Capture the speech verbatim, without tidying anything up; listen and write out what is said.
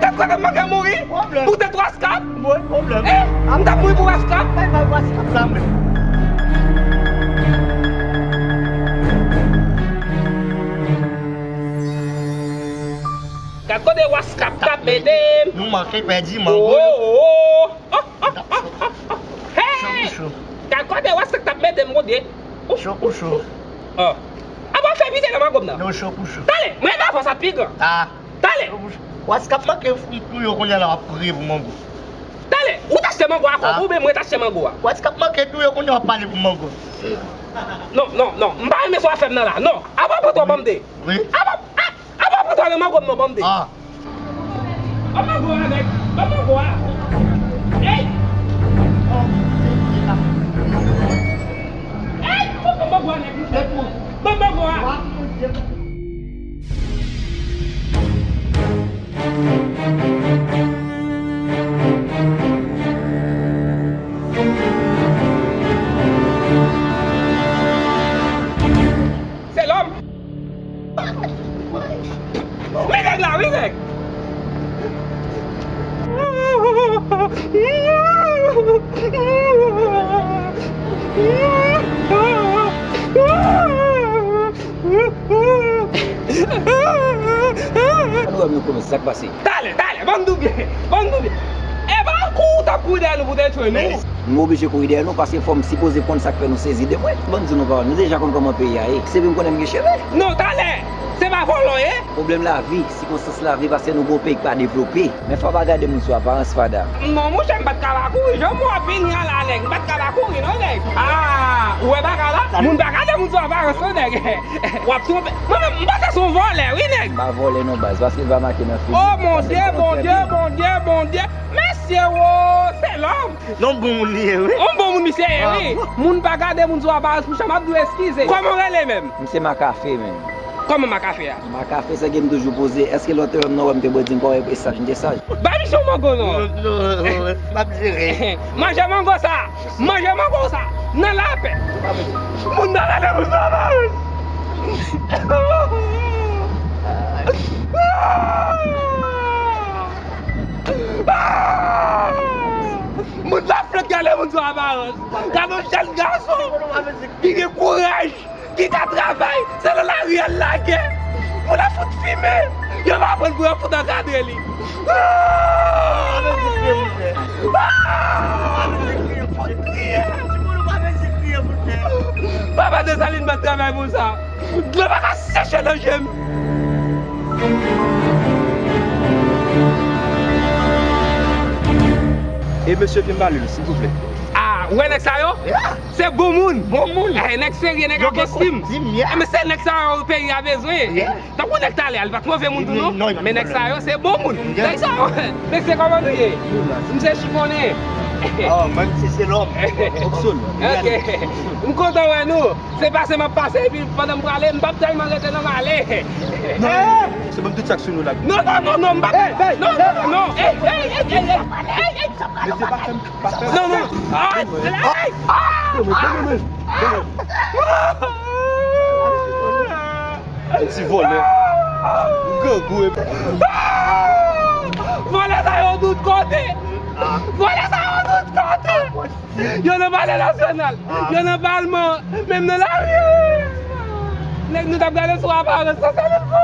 Tèt kote m manke mouri pou tèt Waskap. Eh, m t ap mouri pou Waskap. Gad kote Waskap t ap mete m. Nou manke pèdi mango yo. Oh, oh, oh. Hey! Cho pou cho. Gad kote Waskap t ap mete m, Bondye. Cho pou cho. Oh. Apa w fè pite nan mango m nan? Non, cho pou cho. Talè, mwen nan fòs ap pi gran. Ah. Talè. Waskap manke touye w kounye a la, w ap kriye pou mango. Talè, ou t achte mango a kòb ou, oubyen mwen t achte mango a? Waskap manke touye w kounye a, w ap pale pou mango. Non, non, non, m pa renmen sa w ap fè m nan la. Non, apa pran twò ban m de. Wi. Apa, a, apa pran twò nan mango m non, ban m de. Ah. Ban m mango a, nèg. Ban m mango a. Ey! Ey! Ban m mango a, nèg. Ban m mango a. Se lòm. Men nèg la, wi, nèg. Ann wè m yon koumès, sa k pase? Talè, talè, ban m di w byen, ban m di w byen. E pa kouri w t ap kouri dèyè nou pou w te tchwe nou? M oblije kouri dèyè nou, paske fò m sipoze konn sa k fè nou sezi de mwen. Ban m di nou pawòl, nou deja konn kòman peyi a ye. Se vre m konnen m gen cheve. Non, talè, se pa vòlò w ye. Pwoblèm lavi, sikonstans lavi, paske nou gen yon peyi k pa devlope. Men fò w pa gade moun sou aparans, fada. Non, monchè, m pa t ka pa kouri. Jan w ap vini an la, nèg, m pa t ka pa kouri, non, nèg. Ah, ou wè bagay la? Moun pa gade moun sou aparans, non, nèg. W ap twonpe. Mwen menm, m panse se yon vòlè, wi, nèg. M pa vòlè non, baz, paske l pa make nan figi. Oh, Bondye, Bondye, Bondye, Bondye. Mesye, wo, se lòm. Non, bon moun li ye, wi. Yon bon moun misye ye, wi. Ah, bon. Moun pa gade moun sou aparans, monchè, m ap di w eskize. Kòman w rele menm? M se Makafe menm. Kòman m a ka fè a? M a ka fè sa ke m toujou poze. Èske lòt lè m nan wè m te bwè dink, wè e saj, m te saj? Bay misye yon mango non. Non, non, non, m ap jere. Manje mango sa. Manje mango sa. Nan lapè. Moun nan rele pou sa. Moun la flèt gade moun sou aparans. Gade yon jèn gason ki gen kouraj, ki ka travay, se nan lari a l lage. Moun la fout fimen. Yo pa aprann pou yo fout ankadre li. Ah! Ah! Fout kriye. Papa Desalin bat travay pou sa. Dlo pa ka seche nan je m. E mesye vin ba lil, silvouplè. Ah, ou wè nèg sa yo? Yeah. Se bon moun. Bon moun. Eh, nèg serye, nèg a kostim. Yo gen kostim, yeah. Eh, men se nèg sa yo peyi a bezwen. Yeah. Tankou nèg talè a, li pa t move moun tou non. Non, non, non. Men nèg sa yo, se bon moun. Yeah. Nèg sa yo, mesye, kòman nou ye? M se chifonnen. Oh, man, se, se lòm. Ok. M kontan wè nou. Se pase m ap pase, epi pandan m prale, m p ap tèlman rete non, m ale. Non, se ban m tout sa k sou nou la. Non, non, non, non, m p ap. Non, non, non, non. Ey, ey, ey, ey, ey, ey, ey. Mesye, pa fè m, pa fè m. Non, non. Ay, ay, ay. Ti vòlè. Grangou e. Vòlè sa yo tout kote. Vòlè sa yo tout kote. Yo nan palè nasyonal, yo nan palman, menm nan lari. Nèg nou t ap gade sou aparans sa, sa nou fè.